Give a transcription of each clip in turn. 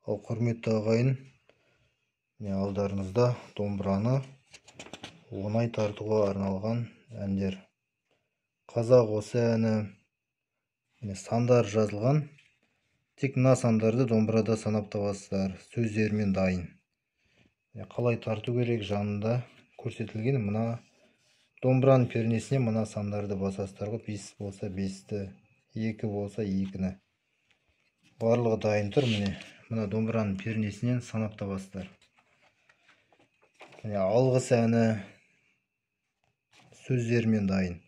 Ал, құрметті ағайын, міне, алдарыңызда домбыраны оңай тартуға арналған әндер. Қазақ осы әні, міне, сандар жазылған. Тек мына сандарды домбырада санап табасыздар, сөздерімен дайын. Міне, қалай тарту керек жанында көрсетілген. Мына домбыраның пернесіне мына сандарды басасыздар ғой: 5 болса 5-ті, 2 болса 2-ні. Барлығы дайын тұр. Міне, мына домбыраның пернесінен санап табасыздар. Міне, алғыс әні сөздерімен дайын.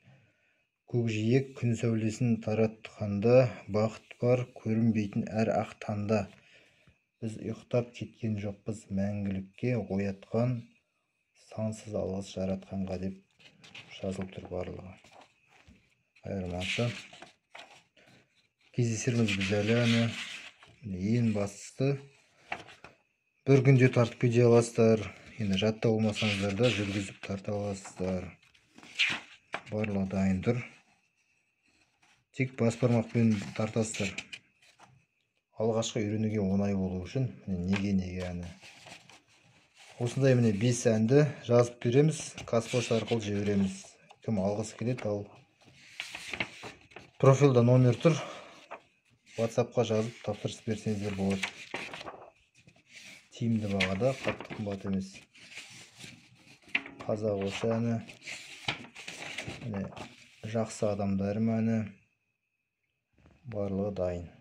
Көкжиек күн сәулесін таратқанда, бақыт бар көрінбейтін әр ақ таңда. Біз ұйықтап кеткен жоқпыз мәңгілікке, оятқан сансыз алғыс жаратқанға деп жазылып тұр барлығы. Айырмасы кездесерміз біз әлі әні. Ең бастысы, бір күнде тартып кете аласыздар. Енді жаттап болмасаңыздар да, жүргізіп тарта аласыздар. Барлығы дайын тұр. Тек бас бармақпен тартасыздар. Алғашқы үйренуге оңай болу үшін. Міне, неге неге әні. Осындай, міне, 5 әнді жазып береміз, Қазпошта арқылы жібереміз. Кім алғысы келеді, ал профильда номер тұр, WhatsAppқа жазып, тапсырыс берсеңіздер болады. Тиімді бағада, қатты қымбат емес. Қазақ осы әні, міне, жақсы адамдарым әні, барлығы дайын.